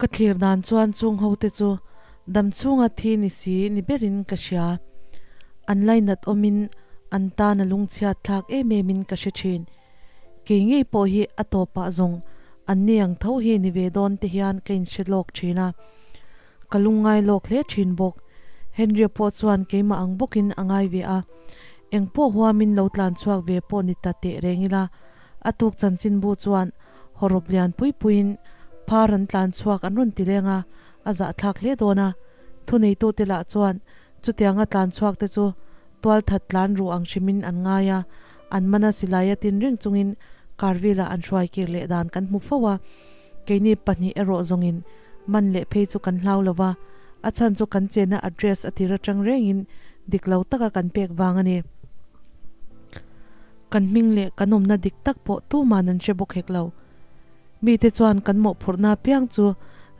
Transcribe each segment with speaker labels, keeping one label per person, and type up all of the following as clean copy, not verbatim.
Speaker 1: Ka thlir dan chuan chung ho te chu dam chhunga thi ni si ni berin ka hria. An lainat awmin an tan a lungchhiat thlak em em in ka hre thin. Kei ngei pawh hi a tawpah zawng an ni ang tho hi ni ve dawn te hian ka inhre lawk thin a. Ka lungngai lawk hle thin bawk. Henry-a pawh chuan keimah ang bawkin a ngai ve a. Eng pawh huamin lo tlan chhuak ve pawh ni ta teh reng ila, a tuk chanchinbu chuan hawrawp lian pui puiin phar an tlan chhuak an rawn ti leng a, a zahthlak hle dawn a. Thuneitute lah chuan chutianga tlan chhuak te chu tualthat tlan ruh ang hrimin an ngai a, an mana silaia tin reng chungin Carville-ah an hruai kir leh dan kan hmu fo a. Keini pahnih erawh zawngin man leh phei chu kan hlau lo va, a chhan chu kan chenna address a tir atang rengin dik lo taka kan pek vang a ni. Kan hming leh kan awmna dik tak pawh tuman an hre bawk hek lo. Mite chuan kan mawhphurhna piang chu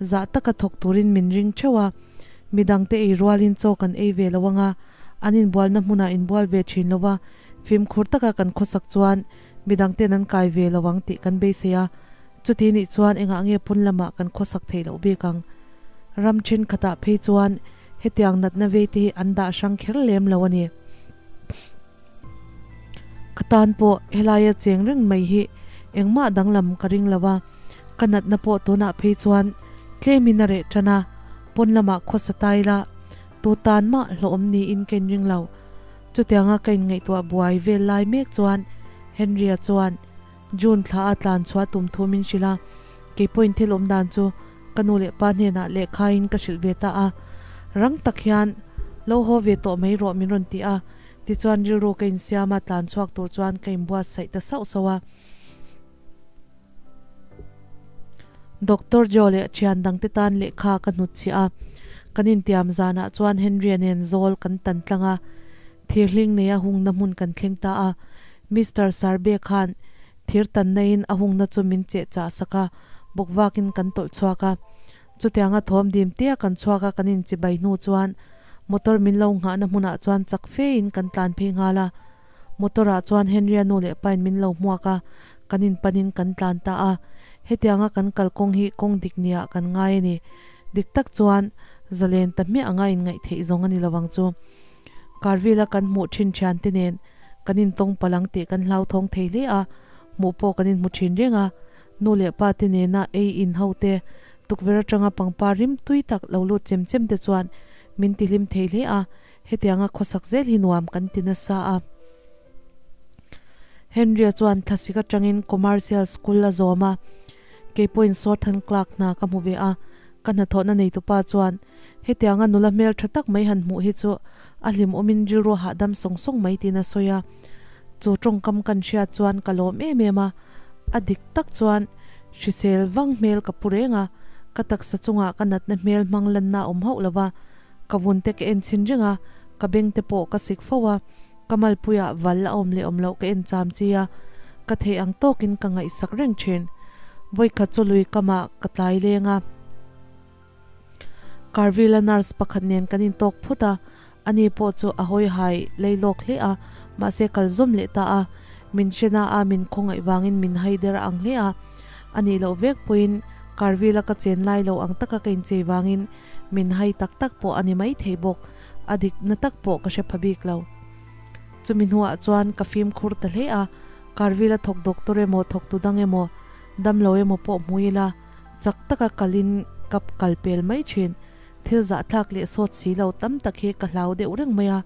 Speaker 1: zah taka thawk turin min ring theuh a, midangte ei rualin chaw kan ei ve lo anga an inbualna hmunah inbual ve thin lo va, fimkhur taka kan khawsak chuan midangten an kai ve lo ang tih kan beisei a, chuti nih chuan engah nge pun lamah kan khawsak theih loh bik ang? Ram thenkhatah phei chuan hetiang natna vei te hi an dah hrang kher lem lo a ni. Ka tan pawh helaia cheng reng mai hi engmah danglam ka ring lo a, ka natna pawh tunah phei chuan tlemin a reh tan a, pawn lamah khawsa ta ila tu tan mah hlawhawm niin ka inring lo. Chutianga ka inngaihtuah buai vel lai mek chuan Henry-a chuan June thla a tlan chhuah tum thu min hrilh a, kei pawhin thil awm dan chu ka nu leh pa hnenah lehkhain ka hrilh ve ta a. Rang tak hian lo haw ve tawh mai rawh min rawn ti a, tichuan rilru ka insiam a, tlan chhuak tur chuan ka inbuatsaih ta sauh sauh a. Doctor Joe leh thian dangte tan lehkha ka hnutchhiah a, kan intiam zanah chuan Henry-a nen zawl kan tan tlang a, thirhling neia hungna hmun kan thleng ta a. Mister Sarbe khan thir tanna-in a hungna chu min cheh chah sak a, bawkvakin kan tawlh chhuak a. Chutianga thawm dim tia kan chhuak a kan inchibai hnu chuan motor min lo nghahna hmunah chuan chak fein kan tlan phei nghal a. Motor ah chuan Henry-a nu leh pain min lo hmuak a, kan inpanin kan tlan ta a. Hetianga kan kal kawng hi kawng dik niah kan ngai a ni. Dik tak chuan zalen ta hmiah anga inngaih theih zawng a ni lovang chu. Carville-a kan hmuh thin thiante nen kan intawng palh ang tih kan hlauthawng thei hle a, hmuh pawh kan inhmu thin reng a. Nu leh pa te nena ei in ho te, tukverh atanga pangpar rim tui tak lo lut chem chem te chuan min tihlim thei hle a. Hetianga khawsak zel hi nuam kan ti nasa a. Henry-a chuan thlasik atangin Commercial School a zawm a, kei pawhin Shorthand Clerk hna ka hmu ve a. Ka hnathawhna neitupa chuan hetianga nula hmel tha tak mai han hmuh hi chu a hlimawmin rilru hahdam sawng sawng mai tiin a sawi a. Chu tawngkam kan hriat chuan ka lawm em em a, a dik tak chuan hrisel vang hmel ka pu reng a, ka taksa chungah ka natna hmel hmang lanna a awm hauh lo va. Ka vun te ka en chhin reng a, ka beng te pawh ka sik fo a, ka malpuiah val a awm leh awm loh ka en cham chi a, ka theih ang tawkin ka ngaihsak reng thin. Vawikhat chu lui kamah ka tlai leng a, Carville-a nurse pakhat nen kan intawk phut a, ani pawh chu a hawi hai lei lawk hle a, mahse kal zawm leh ta a, min hrena a min khawngaih vangin min hai der ang hle a, anih loh vek pawhin Carville-a ka chen lai lo ang taka ka inchei vangin Min hai tak tak pawh a ni mai thei bawk, a dik na tak pawh ka hre pha bik lo. Chumi hnuah chuan ka fimkhur ta hle a, Carville-a thawk doctor emaw thawktu dang emaw, damlo emaw pawh hmu ila, chak taka kalin ka kal pel mai thin. Thil zahthlak leh sawt si lo tam tak hi ka hlau deuh reng mai a.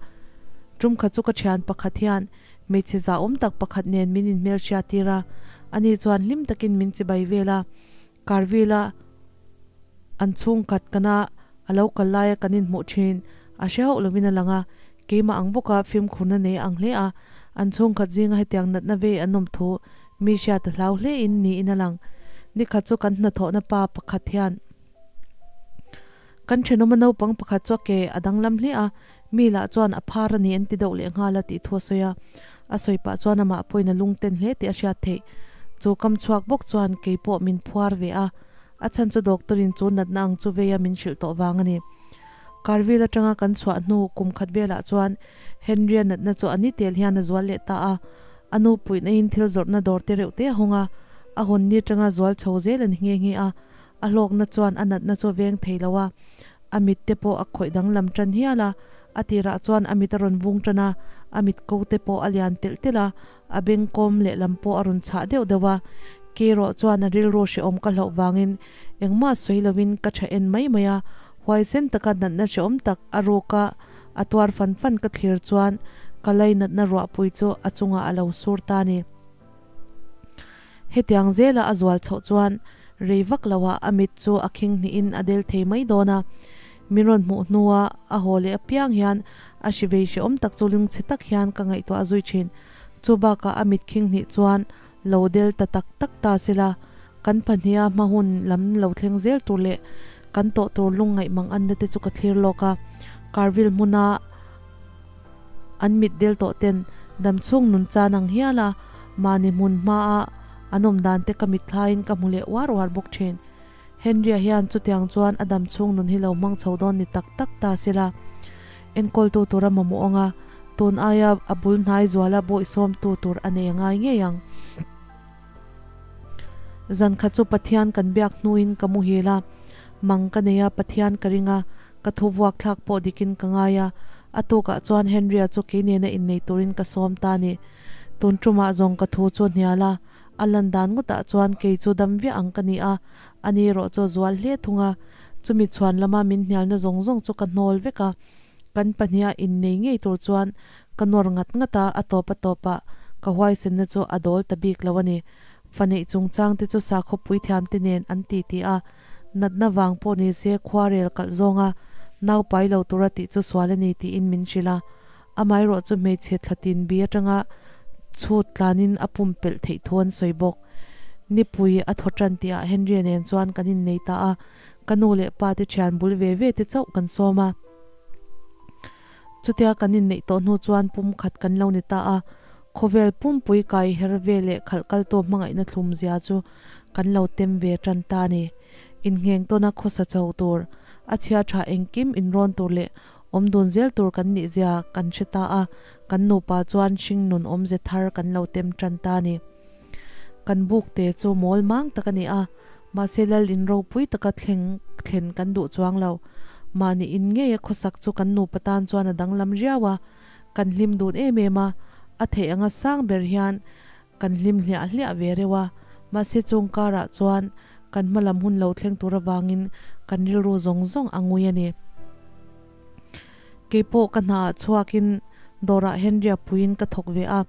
Speaker 1: Tum kha chu ka thian pakhat hian hmeichhe zahawm tak pakhat nen min inhmelhriat tir a, ani chuan hlim takin min chibai vel a, Carville-a an chhungkhat kana a lo kal laia kan inhmuh thin a hre hauh lovin a lang a, keimah ang bawka fimkhurna nei ang hle a, an chhungkhat zinga hetiang natna vei an awm thu mi hriat a hlau hle in niin a lang. Nikhat chu kan hnathawhna pa pakhat hian kan thenawma naupang pakhat chu a ke a danglam hle a, mi lah chuan a phar a ni an ti deuh leh nghal a tih thu a sawi a, a sawi pah chuan amah pawhin a lungten hle tih a hriat theih. Chu kam chhuak bawk chuan kei pawh min phuar ve a, a chhan chu doctor in chu natna ang chu vei a min hrilh tawh vang a ni. Carville atanga kan chhuah hnu kum khat velah chuan Henry-a natna chu a ni tel hian a zual leh ta a, a nu puihna in thil zawrhna dawr te reuh te a hawng a, a hawn ni atanga zual chho zel a ni nghe nghe a. A hlawkna chuan a natna chu a veng thei lo a, a mit te pawh a khawih danglam tan hial a. A tirah chuan a mit a rawn vung tan a, a mit ko te pawh a lian telh telh a, a beng kawm lehlam pawh a rawn chhah deuh deuh a. Kerawh chuan a rilru hrehawm ka hlauh vangin engmah sawi lovin ka tha en mai mai a, huaisen taka natna hrehawm tak a ruka a tuar fan fan ka thlir chuan ka lainatna ruahpui chu a chungah a lo sur ta a ni. Hetiang zela a zual chhoh chuan rei vak loah a mit chu a khing hnihin a del thei mai dawn a, min rawn hmuh hnua a haw leh apiang hian a hri vei hrehawm tak chu lungchhe tak hian ka ngaihtuah zui thin. Chu bakah a mit khing hnih chuan lo del ta tak tak ta sela, kan pahniha hma hun lam lo thleng zel tur leh kan tawh tur lungngaih mang anna te chu ka thlir lawk a, Carville hmuna an mit del tawh ten damchhung nun chan ang hial a, mahni hmun hmaa an awm dan te ka mitthlaiin ka hmu leh uar uar bawk thin. Henry-a hian chutiang chuan a damchhung nun hi lo hmang chho dawn ni tak tak ta sela, enkawltu tura mamawh anga tun aia a bul hnai zuala bawihsawmtu tur a nei a ngai ngei ang. Zan khat chu Pathian kan biak hnuin ka muhil a, mang ka nei a, Pathian ka ring a, ka thu vuak thlak pawh dikin ka ngai a, a tukah chuan Henry-a chu kei nena innei turin ka sawm ta a ni. Tun tumah zawng ka thu chu hnial a, a lan dan ngawtah chuan kei chu dam viah ang ka ni a, ani erawh chu a zual hle thung a, chumi chhuan lama min hnialna zawng zawng chu ka hnawl vek a, kan pahniha innei ngei tur chuan ka nawr ngat ngat a, a tawp a tawpah ka huaisenna chu a dawl ta bik lo a ni. Fa neih chungchang te chu sakhaw puithiamte nen an ti ti a, natna vang pawh ni se khuarel kalh zawnga nau pai lo tura tih chu sual a ni tiin min hrilh a. Amaherawh chu hmeichhe thla tin bi atanga chhut tlanin a pumpelh theih thu an sawi bawk. Nipui a thaw tan tihah Henry-a nen chuan kan innei ta a, ka nu leh pa te thian bul ve ve te chauh kan sawm a. Chutia kan inneih tawh hnu chuan pum khat kan lo ni ta a, khawvel pumpui kai her ve leh khalh kaltu hmangaihna thlum zia chu kan lo tem ve tan ta a ni. Inngheng tawna khawsa chho tur, a chhia tha engkim inrawn tur leh awm dun zel tur kan nih zia kan hre ta a, kan nupa chuan hring nun awmze thar kan lo tem tan ta a ni. Kan buk te chu mawl mang tak a ni a, mahse lal in ropui taka thleng thlen kan duh chuang lo. Mahni in ngeia khawsak chu kan nupa tan chuan a danglam riau a, kan hlim dun em em a, a theih anga sang ber hian kan hlim hliah hliah ve reuh a, mahse chung karah chuan kan hma lam hun lo thleng tur avangin kan rilru zawng zawng a ngui a ni. Keipawh ka hnaah chhuakin dawrah Henry-a puiin ka thawk ve a,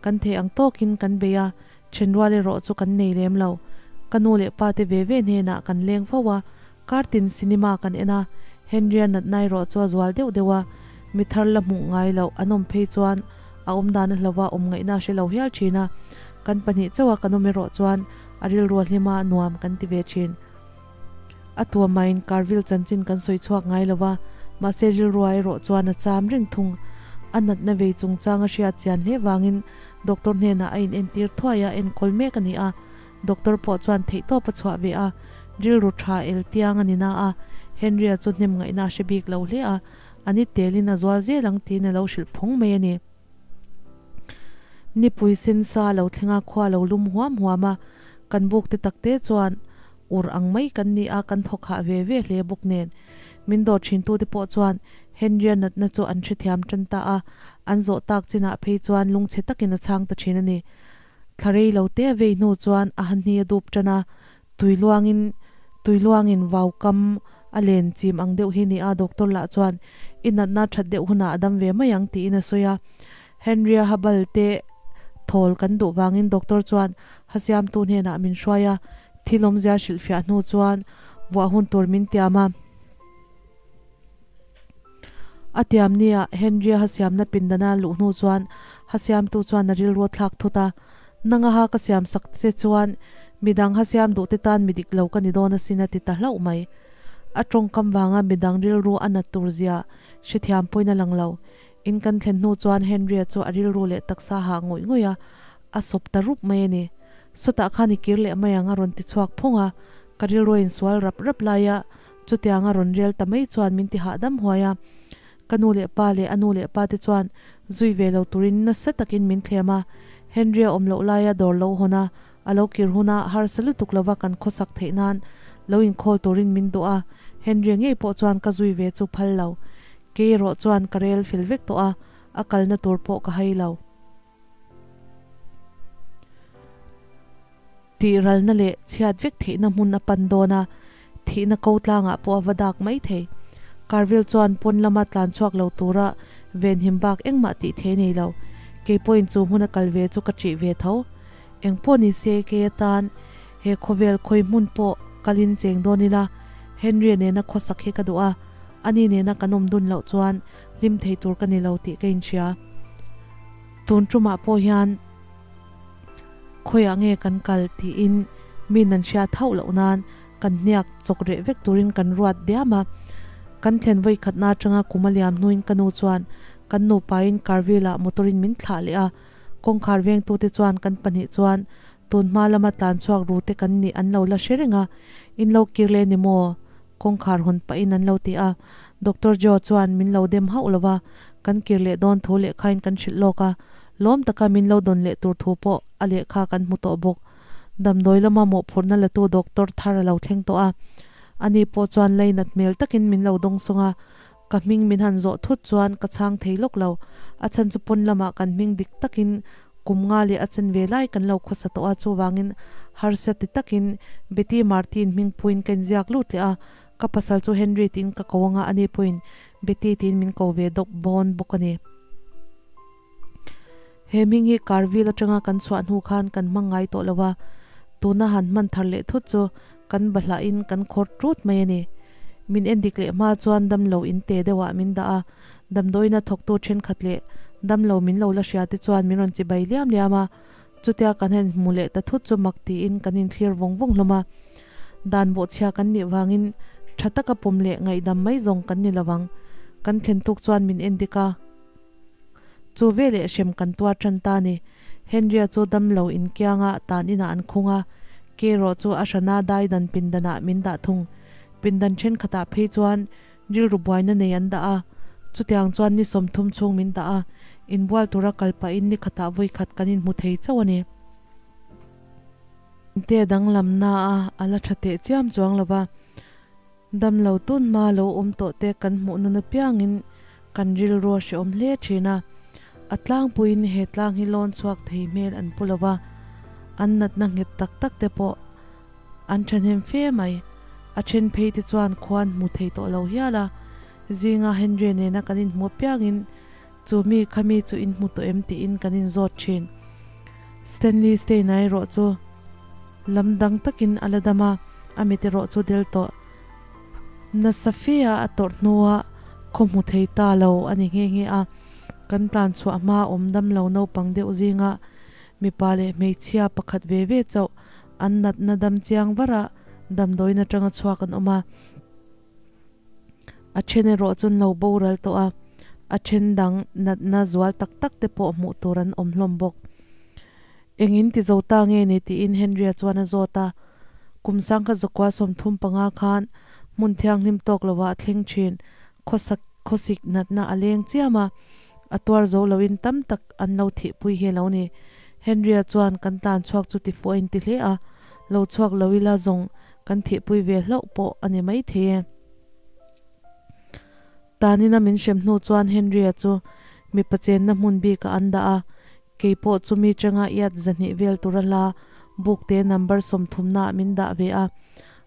Speaker 1: kan theih ang tawkin kan bei a, thenrual erawh chu kan nei lem lo. Ka nu leh pa te ve ve hnenah kan leng fo a, kartin cinema kan en a, Henry-a natna erawh chu a zual deuh deuh a, mi thar la hmuh ngai loh an awm phei chuan a awm dan a hlauh a, awm ngaihna a hre lo hial thin a, kan pahnih chauha kan awm erawh chuan a rilru a hlim a, nuam kan ti ve thin. A tuamain Carville chanchin kan sawi chhuak ngai lo va, mahse rilrua erawh chuan a cham reng thung. A natna vei chungchang a hriat chian hle vangin doctor hnenah a inentir thuai a, enkawl mek a ni a. Doctor pawh chuan theihtawp a chhuah ve a, rilru tha el tiang a ni na a, Henry-a chu hnem ngaihna a hre bik lo hle a, a ni telin a zual zel ang tiin a lo hrilh phawng mai a ni. Nipui sensa lo thleng a, khua lo lum huam huam a, kan buk te takte chuan ur ang mai kan ni a, kan thawk hah ve ve hle bawk nen. Min dawr thintute pawh chuan Henry-a natna chu an hrethiam tan ta a, an zawh tak chinah phei chuan lungchhe takin a chhang ta thin a ni. Thla rei lo te a vei hnu chuan a hahni a dup tan a, tui luangin tui luangin vau kam a len chim ang deuh hi ni a, doctor lah chuan i natna that deuh hunah a dam ve mai ang tiin a sawi a. Henry-a habal te thawl kan duh vangin doctor chuan hasiamtu hnenah min hruai a, thil awmzia hrilhfiah hnu chuan vuah hun tur min tiam a. A tiam nia Henry-a hasiamna pindana luh hnu chuan hasiamtu chuan a rilru a thlak thut a, Nanga ha ka siam sak che chuan midang hasiam duh te tan mi dik lo ka ni dawn asin a ti ta hlauh mai. A tawngkam vanga midang rilru a nat tur zia hrethiam pawhin a lang lo. In kan thlen hnu chuan Henry-a chu a rilru leh taksa hah ngawih ngawih a, a sawp ta rup mai a ni. Sawtah khan i kir leh mai ang a rawn ti chhuak phawng a, ka rilru a insual rap rap lai a, chutiang a rawn rel ta mai chuan min ti hahdam huai a. Ka nu leh pa leh a nu leh pa te chuan zui ve lo turin nasa takin min thlem a, Henry-a awm loh laia dawr lo hawn a, a lo kir huna harsa lutuk lova kan khawsak theih nan Lo inkhawl turin min duh a, Henry-a ngei pawh chuan ka zui ve chu phal lo. Kei erawh chuan ka rel fel vek tawh a, a kalna tur pawh ka hai lo. Tih ralna leh chhiat vek theihna hmun a pan dawn a, thihna ko tlangah pawh a va dak mai thei. Carville chuan pawn lama tlan chhuak lo tura venhim bak engmah tih thei a nei lo. Kei pawhin chu hmuna kal ve chu ka ṭih ve tho. Eng pawh ni se kei atan he khawvel khawi hmun pawh kalin cheng dawn ila, Henry-a nena khawsak hi ka duh a, ani nena kan awm dun loh chuan hlim thei tur ka ni lo tih ka inhria. Tun ṭumah pawh hian. Khawiah nge kan kal tiin mi nan hriat hauh loh nan kan hniak chawk reh vek turin kan ruat diam a. Kan thlen vawi khatna atanga kum a liam hnuin ka nu chuan kan nupain Carville-ah motor-in min thlah leh a. Kawngkhar vengtute chuan kan pahnih chuan tun hma lama tlan chhuak ru te kan nih an lo la hre reng a, In lo kir leh ni maw? Kawngkhar hawn pahin an lo ti a. Doctor Joe chuan min lo dem hauh lo va, kan kir leh dawn thu lehkhain kan hrilh lawk a, lawm taka min lo dawn leh tur thu pawh a lehkha kan hmu tawh bawk. Damdawi lama mawhphurhna latu doctor thar a lo thleng tawh a, ani pawh chuan leinat hmel takin min lo dawng sawng a, ka hming min han zawh thut chuan ka chhang thei lawk lo. A chhan chu pawn lamah kan hming dik takin kum nga leh a chen ve lai kan lo khawsa tawh a, chuvangin harsa ti takin Betty Martin hming phuin ka inziak lut leh a, ka pasal chu Henry tiin ka ko anga ani pawhin Betty tiin min ko ve dawk bawn bawk a ni. He hming hi Carville atanga kan chhuah hnu khan kan hmang ngai tawh lo a, tuna han hman thar leh thut chu kan bahlahin kan khawr ṭut mai a ni. Min en dik leh hma chuan damlo in te deuhah min dah a, damdawiina thawktu ṭhenkhat leh damlo min lo la hria te chuan min rawn chibai liam liam a, chutia kan han hmu leh ta thut chu mak tiin kan inthlir vawng vawng hlawm a. Dan bawhchhia kan nih vangin ṭha taka pawm leh ngaihdam mai zawng kan ni lo ang. Kan thlen tuk chuan min en dik a. Chu veleh hrem kan tuar tan ta ni. Henry-a chu damlo inkianga tan inah an khung a, Kei-rawh chu a hrana dai dan pindanah min dah thung. Pindan thenkhatah phei chuan rilru buaina nei an dah a, chutiang chuan ni 30 chhung min dah a, inbual tura kal pahin ni khatah vawi khat kan inhmu thei chauh a ni. Te danglamna a a la tha teh chiam chuang lo va. Damlo tun hma lo awm tawh te kan hmuh nun apiangin kan rilru a hrehawm hle thin a, a tlangpuiin he tlang hi lawn chhuak thei hmel an pu lo va, an natna nghet tak tak te pawh an thahnem fe mai. A then phei te chuan khuan hmu thei tawh lo hial a, zinga Henry nena kan inhmu apiangin chu mi kha mi chu inhmu tawh em tiin kan inzawt thin. Stanley Stein-a erawh chu Lam dang takin a la dam a, a mit erawh chu del tawh. Nasa fe-a a tawrh hnuah khaw hmu thei ta lo a ni nghe nghe a, kan tlan chhuah hma awm dam lo naupang deuh zinga mipa leh hmeichhia pakhat ve ve chauh an natna dam chiang vara damdawiin atanga chhuak an awm a. A then erawh chuan lo boral tawh a, a then dang natna zual tak tak te pawh hmuh tur an awm hlawm bawk. Engin ti zo ta nge ni tiin Henry-a chuan a zawt a. Kum sangkhat zakua 35 khan hmun thianghlim tawk lovah a thleng thin. Khawsak khawsik natna a leng chiam a, a tuar zo loin tam tak an lo thihpui hi a lo ni. Henry-a chuan kan tlan chhuak chu ti fuh a inti hle a, lo chhuak lo ila zawng kan thihpui ve hlauh pawh a ni maithei e. Tanina min hrem hnu chuan Henry-a chu mipa chenna hmun bikah an dah a, kei pawh chumi changa iat 200 vel tura hla bukte number 30 naah min dah ve a.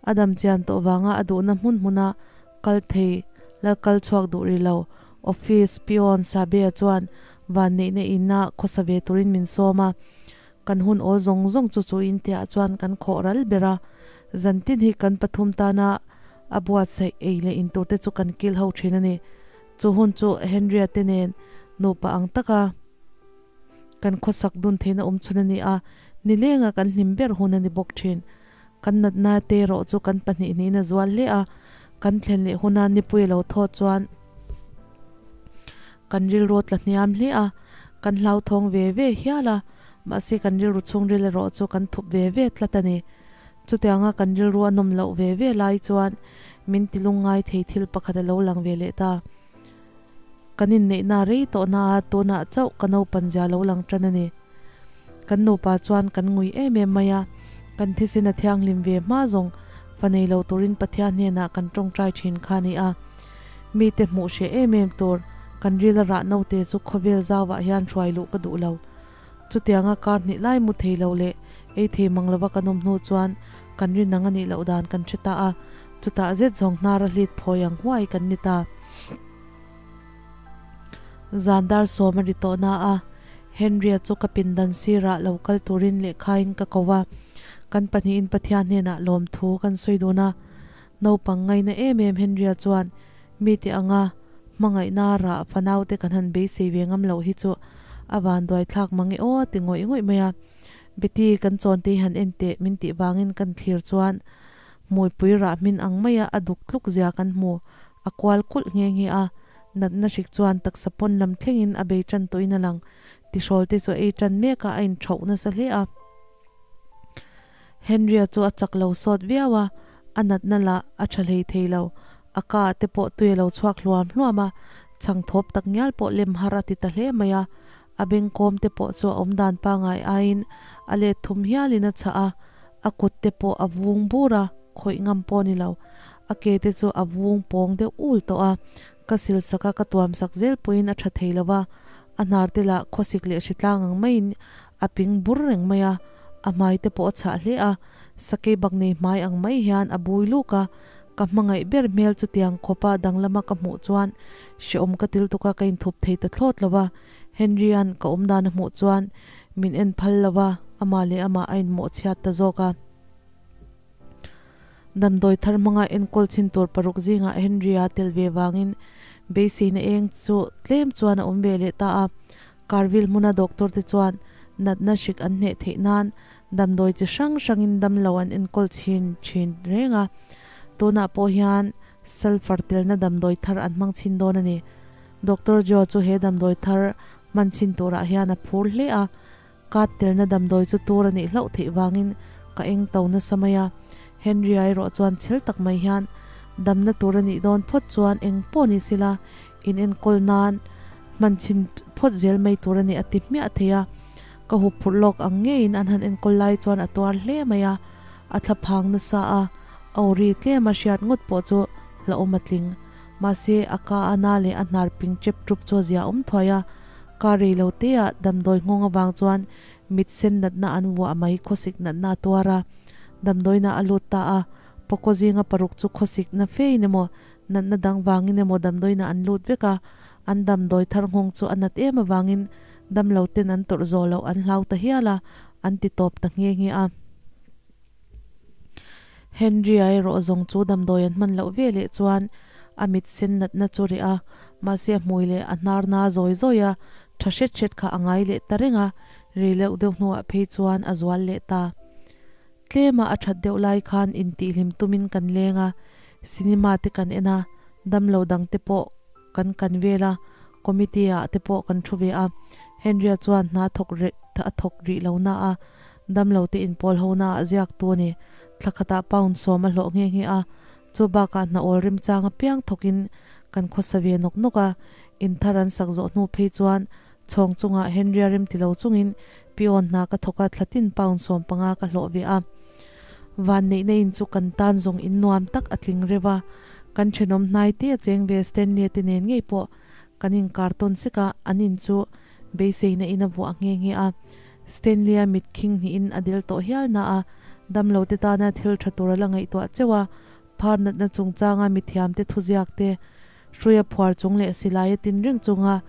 Speaker 1: A dam chian tawh vanga a duhna hmun hmuna kal thei la kal chhuak duh rih lo. Office peon Sabe-a chuan vanneihna ina khawsa ve turin min sawm a. Kan hun awl zawng zawng chu chu intiah chuan kan khawh ral ber a, zantin hi kan pathum tana a buatsaih ei leh in turte chu kan kil ho thin a ni. Chu hun chu Henry-a te nen nupa ang taka kan khawsak dun theihna awm chhun a ni a, nilenga kan hlim ber hun a ni bawk thin. Kan natna te erawh chu kan pahnih hnihin a zual hle a, kan thlen leh huna nipui a lo thawt chuan kan rilru a tla hniam hle a, kan hlauthawng ve ve hial a, mahse kan rilru chhungril erawh chu kan thup ve ve tlat a ni. Chutianga kan rilru a nawm loh ve ve lai chuan min ti lungngai thei thil pakhat a lo lang ve leh ta. Kan inneihna rei tawh na a tunah chauh ka naupan zia lo lang tan a ni. Kan nupa chuan kan ngui em em mai a, kan thisen a thianghlim ve hma zawng Fa nei lo turin Pathian hnenah kan tawngtai thin kha a ni a. Mite hmuh hreh em em tur kan ril a rah naute chu khawvel zauah hian hruai luh ka duh lo. Chutianga kar hnih lai mu thei lo leh ei thei mang lova kan awm hnu chuan kan rin ang a nih loh dan kan hre ta a, chutah zet zawng hnar a hlit phawi ang huai kan ni ta. Zan dar sawm a ri tawh na a, Henry-a chu ka pindan sirah lo kal turin lehkhain ka ko a, kan pahnihin Pathian hnenah lawmthu kan sawi dun a. Naupang ngaina em em Henry-a chuan mite anga hmangaihna rah fanaute kan han beisei ve ngam loh hi chu a vanduai thlak mang e aw ti ngawih ngawih mai a. Betty kan chawnte hi han en teh min tih vangin kan thlir chuan hmuipui rah hmin ang maia a duk tluk zia kan hmu a kual kulh nghe nghe a, natna hrik chuan taksa pawn lam thlengin a bei tan tawhin a lang. Tihrawl te chu a ei tan mek a, a inthauh nasa hle a. Henry-a chu a chak lo sawt viau a, a natna lah a tha hlei thei lo. A ka ah te pawh tui a lo chhuak hluam hluam a, chhang thawp tak ngial pawh lem har a ti ta hle mai a. A bengkawm te pawh chu a awm dan pangai aiin a let thum hialin a chhah a, a kut te pawh a vung bur a, khawih ngam pawh ni lo. A ke te chu a vung pawng deuh ul tawh a, ka sil sak a, ka tuam sak zel pawhin a tha thei lo va, a hnar te lah khawsik leh hritlang ang maiin a ping bur reng mai a, a hmai te pawh a chhah hle a, sakei bak nei hmai ang mai hian a bui luk a, ka hmangaih ber hmel chutiang khawpa danglama ka hmuh chuan hrehawm ka til tuk a, ka inthup thei ta thlawt lo va, Henry-a'n ka awm dan a hmuh chuan min en phal lo va, amah leh amah a inmawhchhiat ta zawk a. Damdawi thar hmanga enkawl chhin tur paruk zingah Henry-a tel ve vangin beiseina eng chu tlem chuan a awm ve leh ta a. Carville hmuna doctor te chuan natna hrik an hneh theih nan damdawi chi hrang hrangin damlo an enkawl chhin thin reng a. Tunah pawh hian sulphur telna damdawi thar an hmang chhin dawn a ni. Doctor Joe chu he damdawi thar hman chhin turah hian a phur hle a. Kat telna damdawi chu tur a nih hlauh theih vangin ka eng to nasa mai a. Henry-a erawh chuan chhel tak mai hian damna tur a nih dawn phawt chuan eng pawh ni sila in enkawl nan hman chhin phawt zel mai tur a ni a ti hmiah thei a. Ka hup phurh lawk ang ngeiin an han enkawl lai chuan a tuar hle mai a, a thla phang nasa a, a aw ri tlem a hriat ngawt pawh chu hlauhawm a tling. Mahse, a ka a na leh a hnar ping chep chup chu a zia awm thuai a, ka rei lo te ah damdawi nghawng avang chuan mit sen natna an vuah mai khawsik natna a tuar a, damdawina a lut ta a, pawkaw zinga paruk chu khawsik na fein emaw natna dang vangin emaw damdawina an lut vek a, an damdawi thar nghawng chu a nat em avangin damlo ten an tawrh zawh loh an hlau ta hial a, an ti tawp ta nghe nghe a. Henry-a erawh zawng chu damdawi an hman loh ve leh chuan a mit sen natna chu reh a, mahse a hmui leh a hnar na zawi zawi a, tha hret hret kha a ngai leh ta reng a, rei leuh deuh hnuah phei chuan a zual leh ta. Tlema a that deuh lai khan intihhlim tumin kan leng a, cinema te kan en a, damlo dang te pawh kan kan vel a, committee ah te pawh kan thu ve a, Henry-a chuan hna thawk a thawk rih lo na a, damlo te inpawl ho na ah ziak tu a ni. Thla khatah pound sawm a hlawh nghe nghe a, chu bakah hna awl remchang apiang thawkin kan khawsa ve nawk nawk a, in thar an sak zawh hnu phei chuan chhawng chungah Henry-a remti lo chungin peon hna ka thawk a, thla tin pound 15 ka hlawh ve a. Vanneihna in chu kan tan zawng in nuam tak a tling reuh a, kan thenawm hnai te a cheng ve Stanley-a te nen ngei pawh kan inkar tawn sek a, an in chu beiseina in a vuah nghe nghe a. Stanley-a mit khing hnihin a del tawh hial na a, damlo te tana thil tha tur a la ngaihtuah cheuh a, phar natna chungchanga mithiam te thuziak te hruia phuar chung leh silaia tin reng chunga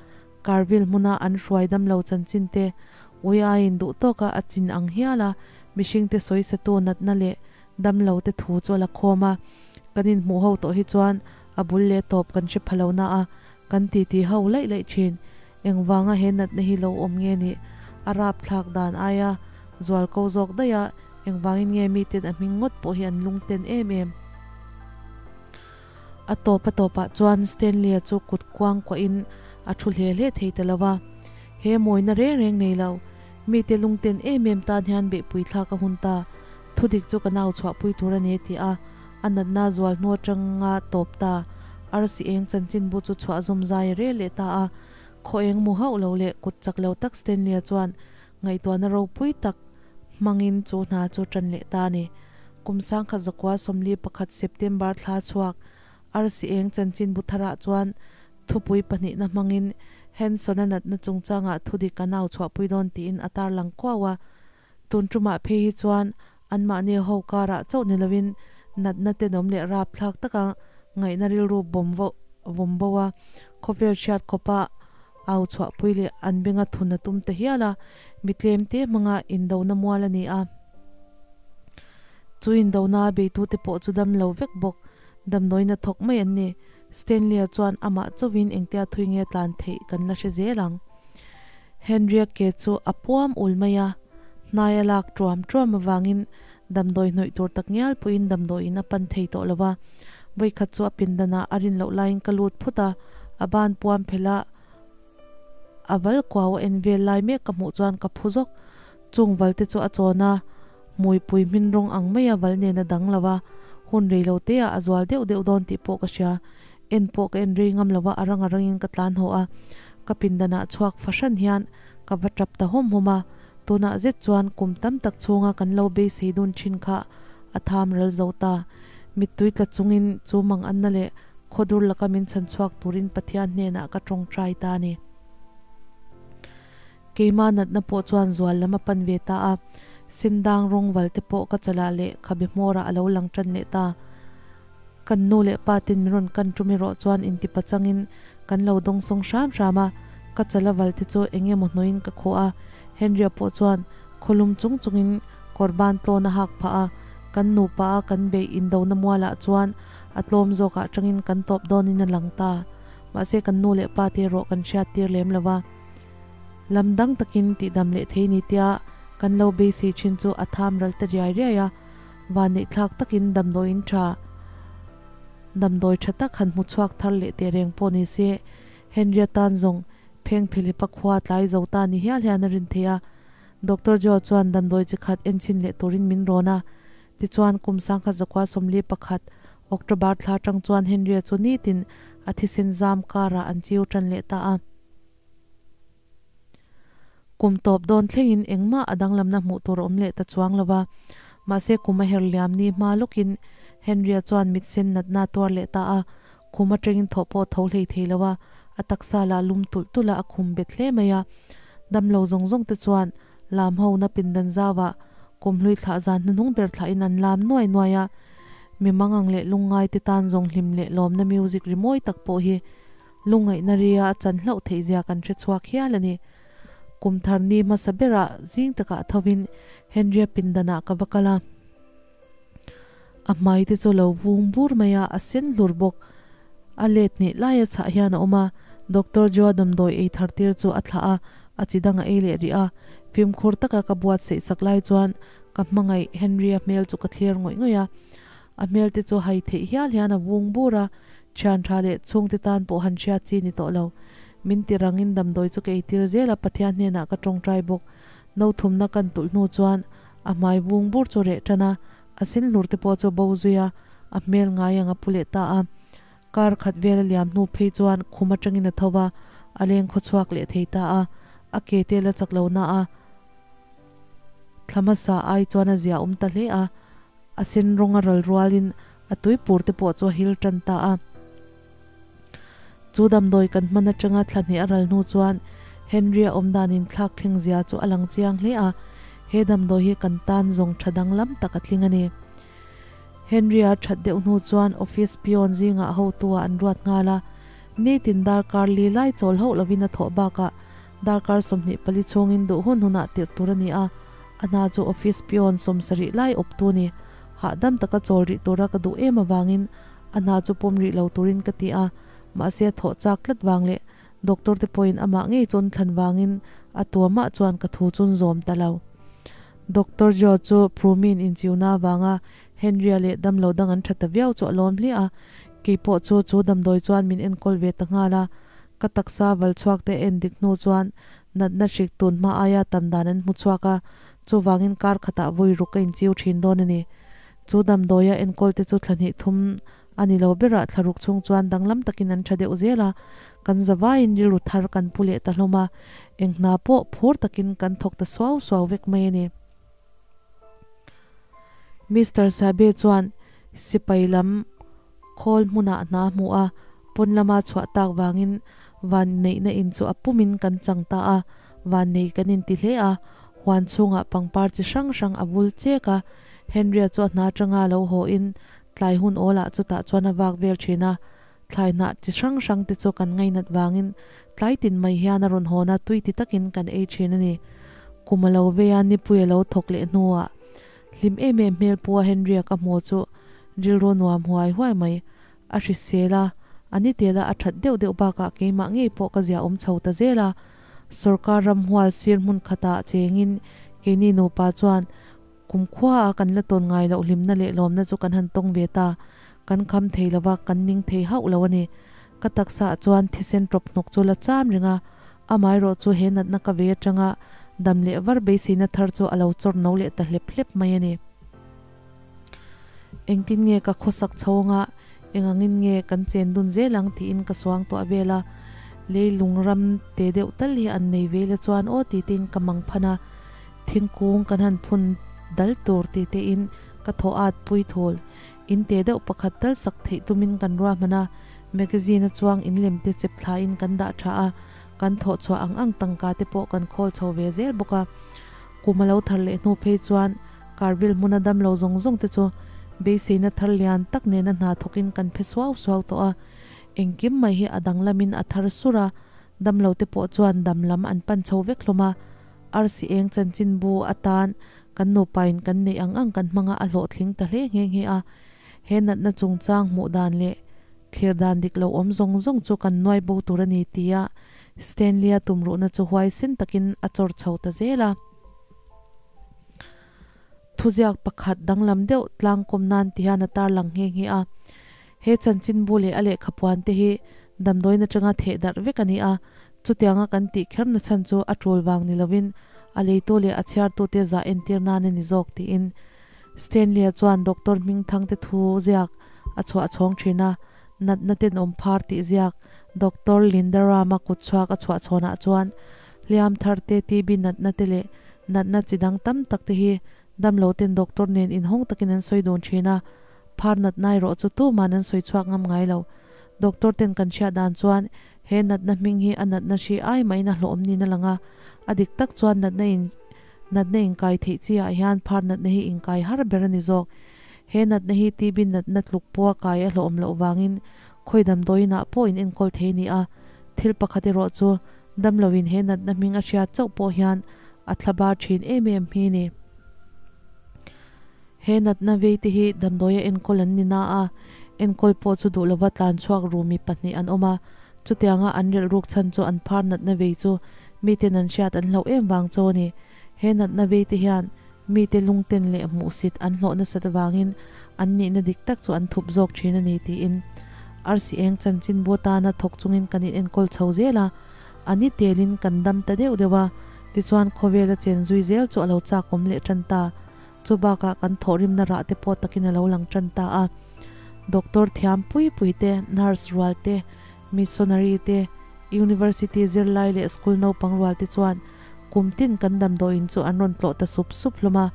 Speaker 1: Carville hmuna an hruai damlo chanchin te ui aiin duh tawka a chin ang hial a, mihring te sawisatu natna leh damlo te thu chu a la khawm a, kan inhmuh ho tawh hi chuan a bul leh tawp kan hre pha lo na a, kan titi ho laih laih thin. Engvanga he natna hi lo awm nge nih? A rapthlak dan aia zual ko zawk daih a, engvangin nge miten a hming ngawt pawh hi an lungten em em? A tawp a tawpah chuan Stanley-a chu kut kuang kuahin a thu hle hle thei ta lo va. He mawina reng reng nei lo, mite lungten em em tan hian beihpui thlak a hun ta. Thudik chu ka nau chhuahpui tur a ni a ti a, a natna zual hnu atanga tawp ta. Arsi eng chanchinbu chu chhuah zawm zai a rel leh ta a. Khaw eng mu hauh lo leh kut chak lo tak Stanley-a chuan ngaihtuahna ropui tak hmangin chu hna chu tan leh ta a ni. Kum 1941 September thla chhuak Arsi Eng chanchinbu tharah chuan thupui pahnihna hmangin Hanson-a natna chungchangah thudik a nau chhuahpui dawn tiin a tarlang kuau a. Tun tumah phei hi chuan anmahni ho karah chauh ni lovin natna tenawm leh rapthlak taka ngaihna rilru vawm bo a, khawvel hriat khawpa au chhuahpui leh an benga thun a tum ta hial a, mi tlemte hmanga indona mual a ni a. Chu indona beitute pawh chu dam lo vek bawk, damdawiin a thawk mai an ni. Stanley-a chuan amah chauhin engtia thui nge tlan theih kan la hre zel ang. Henry-a ke chu a puam ul mai a, hnai a lak tuam tuam avangin damdawi hnawih tur tak ngial pawhin damdawiin a pan thei tawh lo va. Vawikhat chu a pindanah a rin loh laiin ka lut phut a, a ban puam phelh a, a val kuau a en vel lai mek ka hmuh chuan ka phu zawk. Chung val te chu a chawn a, hmuipui hmin rawng ang maia val nen a dang lo a, hun rei lo te ah a zual deuh deuh dawn tih pawh ka hria. En pawh ka en rei ngam lo a, a rang a rangin ka tlan haw a, ka pindanah chhuak fahran hian ka va tap ta hawm hawm a, tunah zet chuan kum tam tak chhunga kan lo beisei dun thin kha a tham ral zo ta. Mittui tla chungin chu mang anna leh khawdur laka min chhan chhuak turin Pathian hnenah ka tawngtai ta a ni. Keimah natna pawh chuan zual lam a pan ve ta a, sendang rawng val te pawh ka chalah leh khabe hmawrah a lo lang tan leh ta. Kan nu leh pa ten min rawn kan tum erawh chuan inti pachangin kan lo dawngsawng hram hram a, ka chala val te chu eng emaw hnawhin ka khuh a, Henry-a pawh chuan khawlum chung chungin kawr ban tlawn a hak phah a, kan nupa a kan beih indona mualah chuan a tlawm zawkah tangin kan tawp dawnin a lang ta. Mahse kan nu leh pa te erawh kan hriat tir lem lo va. Lam dang takin tihdam leh thei ni tia kan lo beisei thin chu a tham ral ta riai riai a. Vanneih thlak takin damdawiin tha damdawi tha tak han hmu chhuak thar leh teh reng pawh ni se, Henry-a tan zawng pheng phelipa khua tlai zo ta ni hial hian a rin thei a. Doctor Joe chuan damdawi chi khat enchhin leh turin min rawn a. Tichuan kum 1941 October thla atang chuan Henry-a chu nitin a thisen zam karah an chiu tan leh ta a. Kum tawp dawn thlengin engmah a danglamna hmuh tur a awm leh ta chuang lo va. Mahse kum a her liam ni hma lawkin Henry-a chuan mit sen natna a tuar leh ta a, khum atangin thawh pawh a tho hlei thei lo a, a taksa lah lum tulh tulh a, a khum bet hle mai a. Damlo zawng zawng te chuan lam ho na pindan zauah kum hlui thlah zan hnuhnung ber thlahin an lam nuai nuai a. Mi mangang leh lungngai te tan zawng hlim leh lawmna music rimawi tak pawh hi Lungngaihna ria a chan hlauh theih zia kan hre chhuak hial a ni. Kum thar ni hmasa berah zing takah thovin Henry-a pindanah ka va kal a. A hmai te chu lo vung bur mai a, a sen hlur bawk. A let hnih laia chhah hian a awm a, Doctor Joa damdawi ei thar tir chu a thlah a, a chi dang a ei leh rih a. Fimkhur taka ka buatsaih sak lai chuan ka hmangaih Henry-a hmel chu ka thlir ngawih ngawih a. A hmel te chu hai theih hial hian a vung bur a, thian tha leh chhungte tan pawh han hriat chi ni tawh lo. Min ti rangin damdawi chu ka eitir zel a, Pathian hnenah ka tawngtai bawk. No thumna kan tulh hnu chuan a hmai vung bur chu reh tan a, a sen hlur te pawh chu bo zui a, a hmel ngai ang a pu leh ta a. Kar khat vel a liam hnu phei chuan khum atangin a tho va, a leng khaw chhuak leh thei ta a, a ke te la chak lo na a, thla hmasa ai chuan a zia awm ta hle a. A sen rawng a ral rualin a tuipur te pawh chu a hil tan ta a. Chu damdawi kan hman atanga thla hnih a ral hnu chuan Henry-a awmdanin thlak thleng zia chu a lang chiang hle a, he damdawi hi kan tan zawng tha danglam tak a tling a ni. Henry-a that deuh hnu chuan office peon zingah hotu-ah an ruat nghal a, nitin darkar li lai chawl hauh lovin a thawh bakah darkar 24 chhungin duh hun hunah tirh tur a ni a, A hna chu office peon 70 lai awptu ni. Hahdam taka chawl rih tura ka duh em avangin a hna chu pawm rih lo turin ka ti a, mahse a thawh chak tlat vang leh doctor te pawhin amah ngei chawn thlan vangin a tuamah chuan ka thu chun zawm ta lo. Doctor Joe chu Prumin inchiuna avanga Henry-a leh damlo dang an tha ta viau chu a lawm hle a, keipawh chu chu damdawi chuan min enkawl ve ta nghal a, ka taksa val chhuak te en dik hnu chuan Natna hrik tun hma aia tam dan an hmu chhuak a, chuvangin kar khatah vawi ruk ka inchiu thin dawn a ni. Chu damdawia enkawl te chu thla hnih thum a ni lo berah thla ruk chhung chuan danglam takin an tha deuh zel a, kan zavaiin rilru thar kan pu leh ta hlawm a, eng hna pawh phur takin kan thawk ta suau suau vek mai a ni. Mister Sabe chuan sipai lam khawl hmunah hna hmu a, pawn lama chhuah tak vangin vanneihna in chu a pumin kan chang ta a, vannei kan inti hle a, huan chhungah pangpar chi hrang hrang a vul chek a, Henry-a chu a hna atanga lo haw in tlai hun awlah chutah chuan a vak vel thin a, thlai hnah chi hrang hrang te chu kan ngainat vangin tlai tin mai hian a rawn hawn a, tui ti takin kan ei thin a ni. Kum a lo vei a, nipui a lo thawk leh hnuah hlim em em hmel pu a Henry-a ka hmu chu rilru nuam huai huai mai. A hrisel a, a ni tela a that deuh deuh bakah keimah ngei pawh ka zia awm chho ta zel a. Sorkar ramhual sir hmun khatah chengin keini nupa chuan kumkhua a kan la tawn ngai loh hlimna leh lawmna chu kan han tawng ve ta. Kan kham thei lova, kan ning thei hauh lo a ni. Ka taksa ah chuan thisen tawp hnawk chu la cham reng a, amaherawh chu he natna ka ve atanga dam leh var beiseina thar chu a lo chawr no leh ta hlep hlep mai a ni. Engtin nge ka khawsak chho anga, engangin nge kan chen dun zel ang tiin ka suang tuah vel a, leilung ram te deuh tal hi an nei ve la chuan aw ti tein ka mang phan a, thingkung kan han phun dal tur ti tein ka thaw at pui thul. In te deuh pakhat tal sak theih tumin kan ruahman a, magazine a chuang in lem te chep thlain kan dah tha a, kan thawh chhuah ang ang tangka te pawh kan khawl chho ve zel bawk a. Kum a lo thar leh hnu phei chuan Karbil hmuna dam lo zawng zawng te chu beiseina thar lian tak nena hna thawkin kan phe suau suau tawh a, engkim mai hi a danglamin a thar sur a, dam lo te pawh chuan dam lam an pan chho vek hlawm a, arsi eng chanchinbu atan kan nupain kan neih ang ang kan hmanga a hlawhtling ta hle nghe nghe a, he natna chungchang hmuh dan leh thlir dan dik lo awm zawng zawng chu kan nuai bo tur a ni tia Stanley-a tumruhna chu huaisen takin a chawr chho ta zel a. Thuziak pakhat danglam deuh tlangkawm nan ti hian a tarlang nghe nghe a. He chanchinbu leh a lehkhapuan te hi damdawiin atanga theh darh vek a ni a, chutianga kan tih kher na chhan chu a tul vang ni lovin a leitu leh a chhiartute zah entir nan a ni zawk tiin Stanley-a chuan Doctor Hmingthangte thu ziak a chhuah chhawng thin a, natna tenawm phar tih ziak Doctor Linda Rama kut chhuak a chhuah chhawnah chuan hliam thar te, TB natna te leh natna chi dang tam tak te hi damlo ten doctor nen inhawng takin an sawi dun thin a, phar natna erawh chu tuman an sawi chhuak ngam ngai lo. Doctor ten kan hriat dan chuan he natna hming hi a natna hri ai mahin a hlawhawm niin a lang a, a dik tak chuan natna in natna inkai theih chi ah hian phar natna hi inkai har ber a ni zawk. He natna hi TB natna tluk pawha kai a hlawhawm loh vangin khawi damdawiin ah pawh in enkawl thei a ni a, thil pakhat erawh chu damloin he natna hming a hriat chauh pawh hian a thla bar thin em em hi ni. He natna vei te hi damdawia enkawl an ni na a, enkawl pawh chu duh lova tlan chhuak rumi pahnih an awm a, chutianga an relh ruk chhan chu an phar natna vei chu miten an hriat an hlauh em vang chaw a ni. He natna vei te hian mite lungten leh hmuhsit an hlawh nasat avangin an nihna dik tak chu an thup zawk thin a ni tiin arsi eng chanchinbu atana thawk chungin kan inenkawl chho zel a, a ni telin kan dam ta deuh deuh a, tichuan khawvela chen zui zel chu a lo chak awm leh tan ta. Chu bakah kan thawhrimna rah te pawh takin a lo lang tan ta a. Doctor thiam pui pui te, nurse rual te, missionary te, university zirlai leh school naupang rual te chuan kum tin kan damdawiin chu an rawn tlawh ta sup sup hlawm a.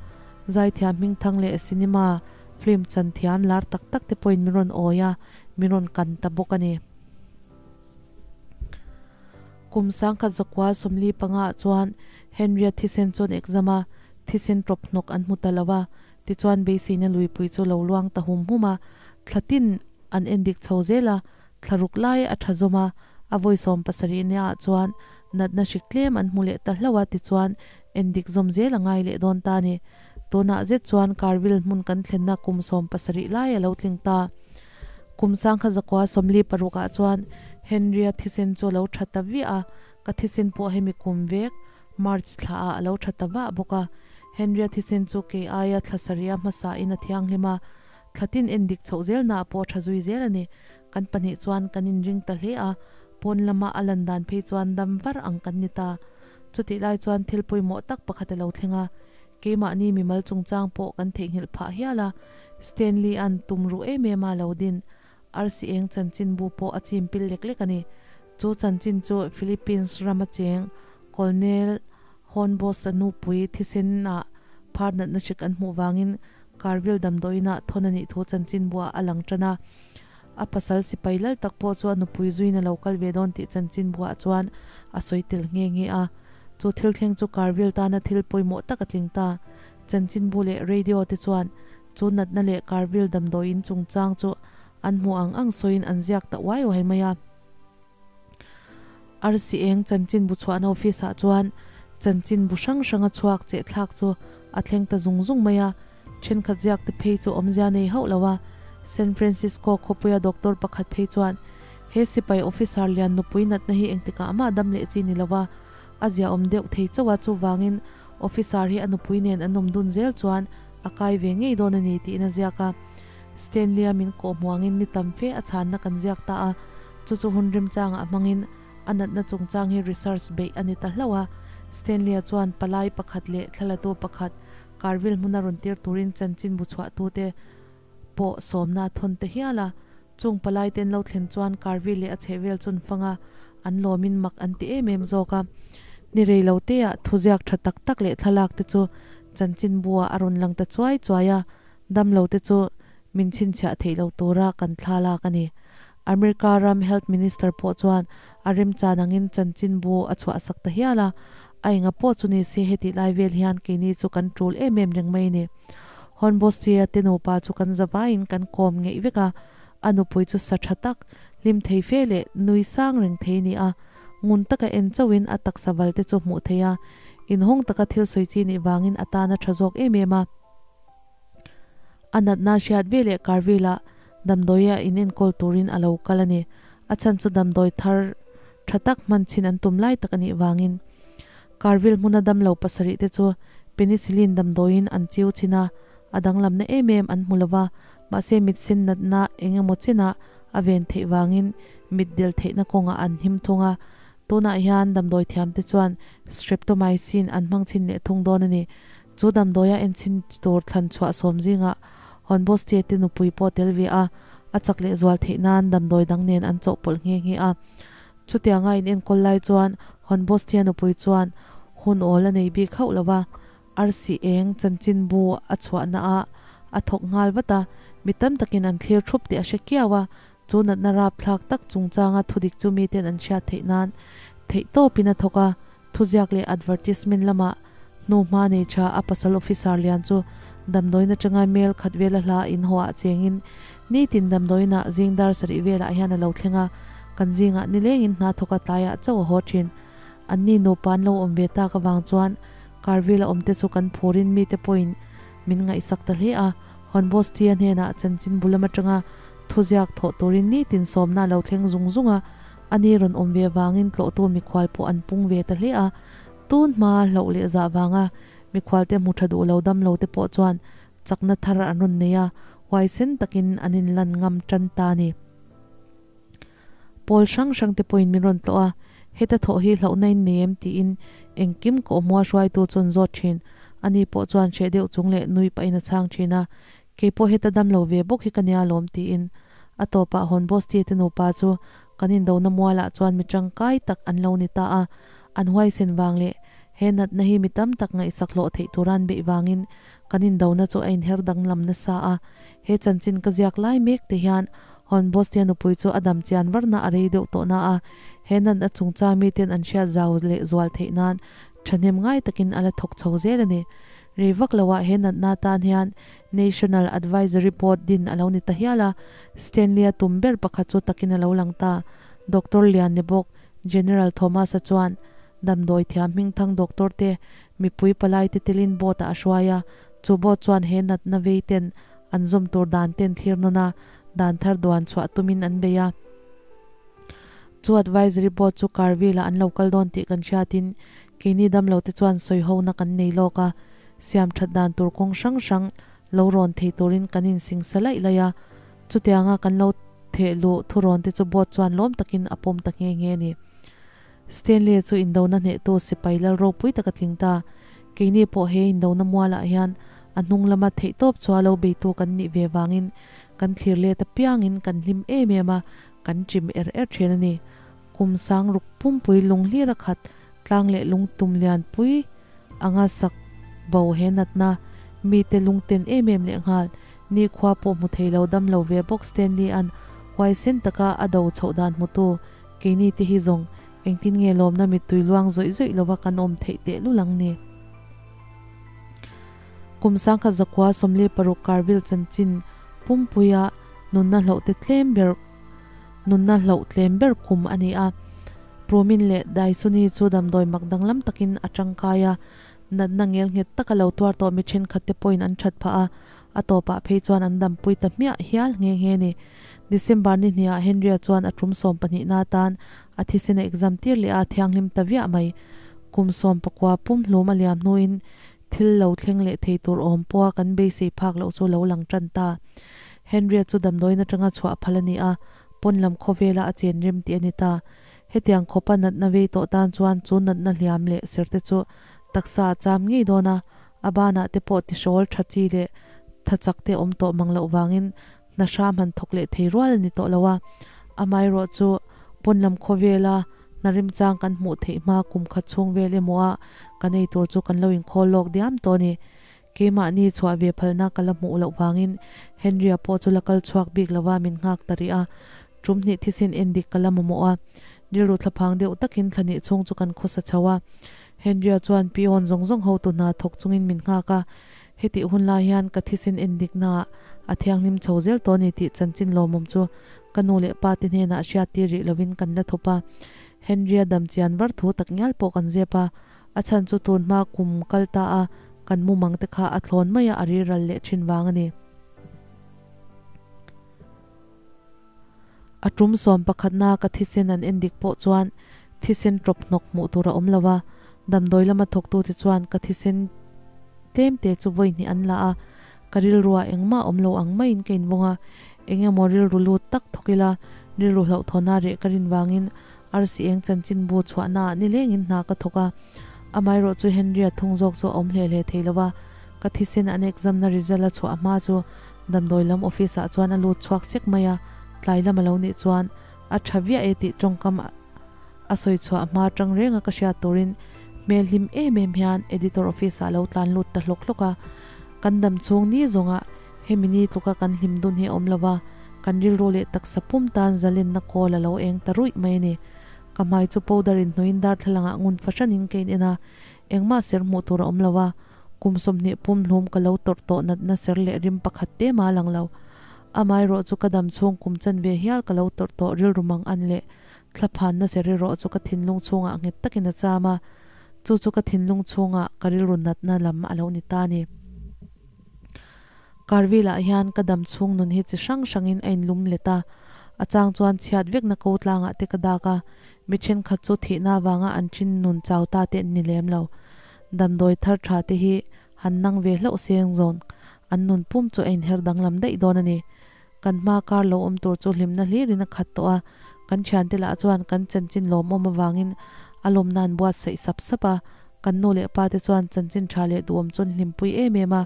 Speaker 1: Zaithiam hmingthang leh cinema film chan thiam lar tak tak te pawhin min rawn awi a, min rawn kan ta bawk a ni. Kum sangkhat zakua 45 ah chuan Henry-a thisen chuan exam a, thisen tawp hnawk an hmu ta lo a, tichuan beiseina luipui chu lo luang ta hum hum a, thla tin an endik chho zel a, thla ruk lai a tha zawm a, a vawi 70 nia ah chuan natna hrik tlem an hmu leh ta hlauh a, tichuan endik zawm zel a ngai leh dawn ta a ni. Tunah zet chuan Karvil hmun kan thlenna kum 70 lai a lo tling ta. Kum sangkha zakua 46 ah chuan Henry-a thisen chu a lo tha ta viah a, ka thisen pawh hemi kum vek March thla ah a lo tha ta vah bawk a. Henry-a thisen chu kei aia thla sarih a hmasa in a thianghlim a, thla tin en dik chhoh zel na ah pawh a tha zui zel a ni. Kan pahnih chuan kan inring ta hle a, pawn lama a lan dan phei chuan dam var ang kan ni ta. Chutih lai chuan thil pawimawh tak pakhat a lo thleng a, keimahni mimal chungchang pawh kan theihnghilh phah hial a, Stanley-a'n tum ruh em em a lo din arsi eng chanchinbu pawh a chim pil lek lek a ni. Chu chanchin chu Philippines rama cheng Colonel Hornboss-a nupui thisen ah phar natna hrik an hmuh vangin Karvil damdawiinah thawn a nih thu chanchinbuah a lang tan a. A pasal sipai lal tak pawh chu a nupui zuiin a lo kal ve dawn tih chanchinbuah chuan a sawi tel nghe nghe a. Chu thil thleng chu Karvil tana thil pawimawh tak a tling ta. Chanchinbu leh radio te chuan chu natna leh Karvil damdawiin chungchang chu an hmuh ang ang sawiin an ziak ta uai uai mai a. Arsi eng chanchinbu chhuahna office ah chuan chanchinbu hrang hranga chhuak cheh thlak chu a thleng ta zung zung mai a, thenkhat ziak te phei chu awmzia nei hauh lo a. San Francisco khawpuia doctor pakhat phei chuan he sipai officer lian nupui natna hi engtikah mah dam leh chi ni lo a, a ziaawm deuh thei chauh a, chuvangin officer hi a nupui nen an awm dun zel chuan a kai ve ngei dawn a ni tiin a ziak a. Stanley-a min kawh hmuangin ni tam fe a chhanna kan ziak ta a, chu chu hun remchangah hmangin a natna chungchang hi research beih a ni ta hlauh a. Stanley-a chuan palai pakhat leh thlalatu pakhat Carville hmuna rawn tir turin chanchinbu chhuahtute pawh sawmna a thawn ta hial a. Chung palai te an lo thlen chuan Carville leh a chhehvel chun fanga an lawmin mak an ti em em zawk a. Ni rei lo teah thuziak tha tak tak leh thlalak te chu chanchinbu-ah a rawn lang ta chuai chuai a. Damlo te chu min chhinchhiah theih lo tura kan thla lak a ni. America ram Health Minister pawh chuan a remchan angin chanchinbu a chhuahsak ta hial a, a enga pawh chu ni se heti lai vel hian keini chu kan tul em em reng mai a ni. Hornbostia te nupa chu kan zavaiin kan kawm ngeih vek a, a nupui chu sa tha tak, hlim thei fe leh nui sang reng thei a ni a, ngun taka en chauhin a taksa val te chu hmuh theih a, inhawng taka thil sawi chi nih vangin a tan a tha zawk em em a. A natna hriat ve leh Carville-ah damdawia in enkawl turin a lo kal a ni. A chhan chu damdawi thar tha tak hman chhin an tum lai tak a nih vangin. Carville hmuna damlo pasarih te chu penicillin damdawiin an chiu chhin a, a danglamna em em an hmu lova, mahse mit sen natna eng emaw chenah a ven theih vangin mit del theihna kawngah an him thung a. Tunah hian damdawi thiamte chuan streptomycin an hmang chhin leh thung dawn a ni. Chu damdawia enchhin tur thlan chhuah sawm zingah Hornbostie te nupui pawh tel ve a, a chak leh zual theih nan damdawi dang nen an chawhpawlh nghe nghe a. Chutianga in enkawl lai chuan Hornbostie nupui chuan hun awl a nei bik hauh lo va, arsi eng chanchinbu a chhuahna ah a thawk nghal vat a, mi tam takin an thlir thup tih a hre kiau a, chu natna rapthlak tak chungchanga thudik chu miten an hriat theih nan theihtawpin a thawk a. Thuziak leh advertisement lamah hnuhma nei tha a pasal officer lian chu damdawiin atanga mail khat vela hla in haw ah chengin nitin damdawiinah zing dar sarih velah hian a lo thleng a, kan zingah nilengin hna thawk a tlaiah chauh a haw thin. Anni nupa an lo awm ve tak avang chuan Carville a awmte chu kan phurin mite pawhin min ngaihsak ta hle a, Hornbostia hnenah chanchin bul lam atanga thuziak thawh turin nitin sawmna a lo thleng zung zung a, A ni rawn awm ve vangin tlawhtu mikhual pawh an pung ve ta hle a, tun hma hlauh leh zah vanga mikhualte hmu tha duh lo dam lo te pawh chuan chakna thar an rawn nei a, huaisen takin an inlan ngam tan ta a ni. Pawl hrang hrang te pawhin min rawn tlawh a, heta thawh hi hlauhna in nei em tiin engkim kawhhmua hruaitu chuan zawt thin, ani pawh chuan hreh deuh chung leh nui pahin a chhang thin a, Kei pawh heta dam lo ve bawk hi ka nia lawm tiin a tawpah Hornbostie te nupa chu kan indona mualah chuan mi tangkai tak an lo ni ta a, an huaisen vang leh he natna hi mi tam tak ngaihsak hlawh theih tura an beih vangin kan indona chu a inher danglam nasa a. He chanchin ka ziak lai mek te hian Hornbostie nupui chu a dam chian varna a rei deuh tawh na a, he natna chungchang miten an hriat zau leh zual theih nan thahnem ngai takin a la thawk chho zel a ni. Rei vak loah he natna tan hian National Advisory Board din a lo ni ta hial a, Stanley-a tum ber pakhat chu takin a lo lang ta. Doctor lian ni bawk General Thomas-a chuan damdawi thiam hmingthang doctor te mipui palai te telin board-ah a hruai a, chu board chuan he natna vei ten an zawm tur dan ten thlir nawn a, dan thar duan chhuah tumin an bei a. Chu Advisory Board chu Karvil-ah an lo kal dawn tih kan hriatin Keini damlo te chuan sawihona kan nei lawk a, siam that dan tur kawng hrang hrang lo rawn thei turin kan insing sa laih laih a, chutianga kan lo theh luh thurawn te chu board chuan lawm takin a pawm ta nghe nghe a ni. Stanley chu indona hnehtu sipai lal ropui tak a tling ta. Keini pawh he indona mualah hian a hnung lama theihtawp chua lo beitu kan nih ve vangin kan thlir let apiangin kan hlim em em a, kan chim er er thin a ni. Kum sang ruk pumpui lung hlir a khat Tlang leh lungtum lianpui anga sak bo he natna Mite lungten em em lehnghal, nikhua pawh hmu thei lo dam lo ve bawk Stanley-a'n huaisen taka a do chhoh dan hmutu keini te hi zawng engtin nge lawmna mittui luang zawih zawih lova kan awm theih tehlul ang ni? Kum 1946 Karvil chanchin pumpuia nunna hloh te tlem ber nunna hloh tlem ber kum a ni a. Prumin leh Daisuni chu damdawi mak danglam takin a tangkai a, natna ngel nghet taka lo tuar tawh mi thenkhat te pawhin an that phah a, a tawpah phei chuan an dampui ta hmiah hial nghe nghe ni. December ni hniah Henry-a chuan a tum sawmpahnihna atan a thisen a exam tir leh a, thianghlim ta viah mai. Kum sawmpakua pumhlum a liam hnuin thil lo thleng leh thei tur awm pawha kan beisei phak loh chu lo lang tan ta. Henry-a chu damdawiin atanga chhuah phal a ni a, pawn lam khawvela a chen rem tih a ni ta. Hetiang khawpa natna vei tawh tan chuan chu natna hliam leh serte chu taksa a cham ngei dawn a, a banah te pawh tihrawl tha chi leh tha chak te awm tawh mang loh vangin hna hram han thawk leh thei rual a ni tawh lo a. Amaherawh chu pawn lam khawvela hna remchang kan hmuh theih hma kum khat chhung vel emaw a kan ei tur chu kan lo inkhawl lawk diam tawh a ni. Keimahni chhuah ve phalna ka la hmuh loh vangin Henry-a pawh chu la kal chhuak bik lova min nghak ta rih a. Tum hnih thisen en dik ka la mamawh a, rilru thlaphang deuh takin thla hnih chhung chu kan khawsa chho a. Henry-a chuan peon zawng zawng hotu hna thawk chungin min nghak a, hetih hun lai hian ka thisen en diknaah a thianghlim chho zel tawh a ni tih chanchin lawmawm chu ka nu leh pa te hnenah hriattir rih lovin kan la thup a. Henry-a dam chian var thu tak ngial pawh kan zep a, a chhan chu tun hma kum kal ta a kan mumang te kha a thlawn mai a, a riral leh thin vang a ni. A tum 11na ka thisen an endik pawh chuan thisen tawp hnawk hmuh tur a awm lo a, damdawi lama thawktute chuan ka thisen tlem te chu vawi hnih an la a, ka rilruah engmah awm lo ang maiin ka invawng a, eng emaw rilru lut tak thawk ila rilru hlauhthawna reh ka rin vangin arsi eng chanchinbu chhuahnaah nilengin hna ka thawk a, amaherawh chu Henry-a thung zawk chu a awm hle hle thei lo a, ka thisen an exam na result a chhuah hma chu Damdawi lam office ah chuan a lut chhuak sek mai a, tlai lam a lo nih chuan a tha viah e tih tawngkam a sawi chhuah hma tang reng a ka hriat turin hmel hlim em em hian editor office ah lo tlan lut ta hlawk hlawk a. Kan dam chhung ni zawnga hemi ni tluka kan hlim dun hi a awm lo va, kan rilru leh taksa pum tan zalenna kawl a lo eng ta ruih mai a ni. Ka hmai chu powder in hnuiin darthlalang ah ngun fahranin ka in en a, engmah ser hmuh tur a awm lo a, Kum 20 pumhlum ka lo tawrh tawh natna ser leh rim pakhat te mah lang lo. Amaherawh chu ka dam chhung kum chanve hial ka lo tawrh tawh rilru mang an leh thlaphanna ser erawh chu ka thinlung chhungah nghet takin a cham a, chu chu ka thinlung chhungah ka rilru natna lam a lo ni ta a ni. Karvil-ah hian ka dam chhung nun hi chi hrang hrangin a inlum let a, a chang chuan chhiat vekna ko tlangah te ka dak a, mi thenkhat chu thihna avanga an thin nun chau ta te an ni lem lo. Damdawi thar tha te hi han nang ve hlauh seng zawn an nun pum chu a inher danglam daih dawn a ni. Kan hma kar lo awm tur chu hlimna hlirin a khat tawh a, kan thiante lah chuan kan chanchin lawmawm avangin a lawmna an buatsaih sap sap a, kan nu leh pa te chuan chanchin tha leh duhawm chu an hlimpui em em a,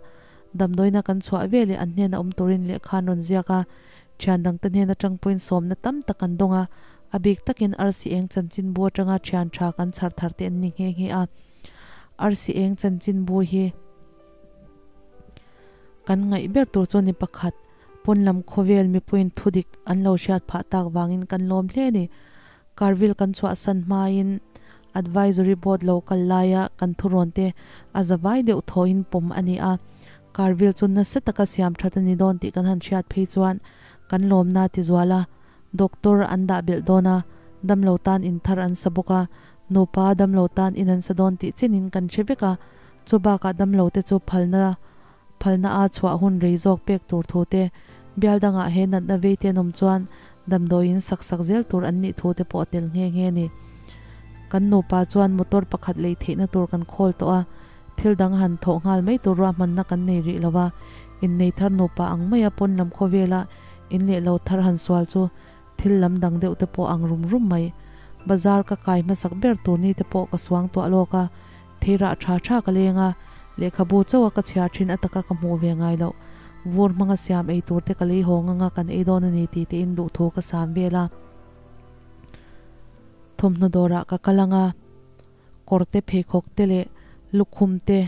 Speaker 1: damdawiina kan chhuah veleh an hnena awm turin lehkha an rawn ziak a, thian dangte hnen atang pawhin sawmna tam tak an dawng a, a bik takin arsi eng chanchinbu atanga thian tha kan chhar thar te an ni nghe nghe a. Arsi eng chanchinbu hi kan ngaih ber tur chu ni pakhat, pawn lam khawvel mipuiin thudik an lo hriat phah tak vangin kan lawm hle a ni. Karvil kan chhuahsan hmain Advisory Board lo kal laia kan thurawn te a zavai deuh thawhin pawm a ni a. Karvil chu nasa taka siam that a ni dawn tih kan han hriat phei chuan kan lawmna ti zual a. Doctor an dah belh dawn a, damlo tan in thar an sa bawk a, Nupa damlo tan in an sa dawn tih chenin kan hre vek a, chu bakah damlo te chu phalna phalna a chhuah hun rei zawk pek tur thu te, bial dangah he natna vei te an awm chuan damdawiin sak sak zel tur an nih thu te pawh a tel nghe nghe a ni. Kan nupa chuan motor pakhat lei theihna tur kan khawl tawh a, thil dang han thawh nghal mai tur ruahmanna kan nei rih lo va, innei thar nupa ang maia pawn lam khawvela in leh lo thar han sual chu Thil lam dang deuh te pawh ang rum rum mai. Bazar ka kai hmasak ber tur ni te pawh ka suang tuah lawk a, theirah tha tha ka leng a, lehkhabu chauh a ka chhiar thin ataka ka hmuh ve ngai loh. Vur hmanga siam ei tur te ka lei haw ngang a kan ei dawn a ni tih te in duhthu ka sam vel a. Thawmhnaw dawrah ka kal ang a, kawr te pheikhawk te leh lukhum te.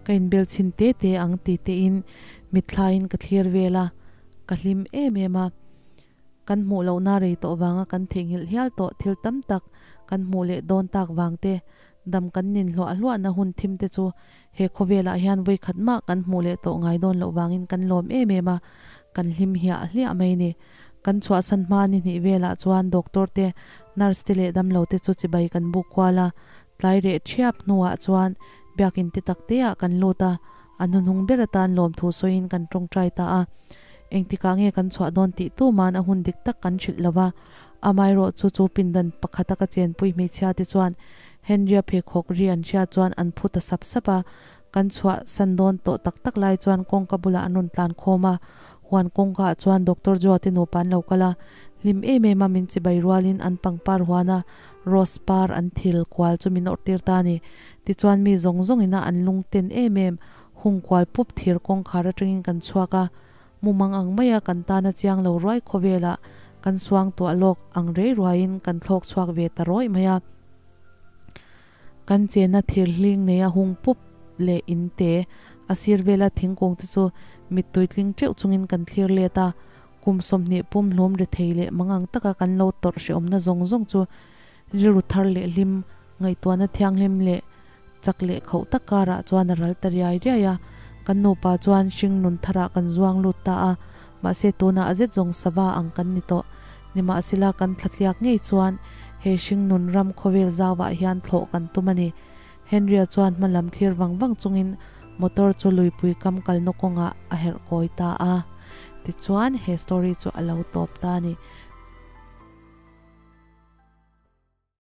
Speaker 1: Ka inbel chhin te te ang ti tein mitthlain ka thlir vel a, ka hlim em em a. Kan hmuh lohna rei tawh vanga kan theihnghilh hial tawh thil tam tak kan hmuh leh dawn tak vang te, dam kan nin hluah hluahna hun thim te chu he khawvelah hian vawikhat mah kan hmuh leh tawh ngai dawn loh vangin kan lawm em em a, kan hlim hiah hliah mai ni. Kan chhuahsan hma ni hnih velah chuan doctor te, nurse te leh damlo te chu chibai kan buk kual a, tlai reh thiap hnuah chuan biakin te tak te ah kan lut a, a hnuhnung ber atan lawmthu sawiin kan tawngtai ta a. Engtikah nge kan chhuah dawn tih tuman a hun dik tak kan hrilh lo va, amaherawh chu chu pindan pakhata ka chenpui hmeichhia te chuan Henry-a pheikhawk ri an hriat chuan an phu ta sap sap a, kan chhuah san dawn tawh tak tak lai chuan kawngka bulah an rawn tlan khawm a, huan kawngka ah chuan Doctor Joa te nupa an lo kal a, hlim em em a min chibai rualin an pangpar huana rose par an thil kual chu min awrh tir ta a ni. Tichuan mi zawng zawng ina an lung ten em em hung kual pup thir kawngkhar atangin kan chhuak a, mumang ang maia kan tana chiang lo ruai khawvelah kan suang tuah lawk ang rei ruaiin kan thlawk chhuak ve ta rawih mai a. Kan chena thir hling neia hung pup leh in te, a sir vela thingkung te chu mittui tling teuh chungin kan thlir let a, kum 20 pum hlum rethei leh mangang taka kan lo tawrh hrehawmna zawng zawng chu rilru thar leh hlim, ngaihtuahna thianghlim leh chak leh khauh tak karah chuan a ral ta riai riai a, kan nupa chuan hring nun tharah kan zuang lut ta a, mahse tunah a zet zawng sava ang kan ni tawh. Nimahsela kan thlatliak ngei chuan he hring nun ram khawvel zauah hian thlawh kan tum a ni. Henry-a chuan hma lam thlir vang vang chungin motor chu luipui kam kalna kawngah a herh kawi ta a. Tichuan he story chu a lo tawp ta a ni.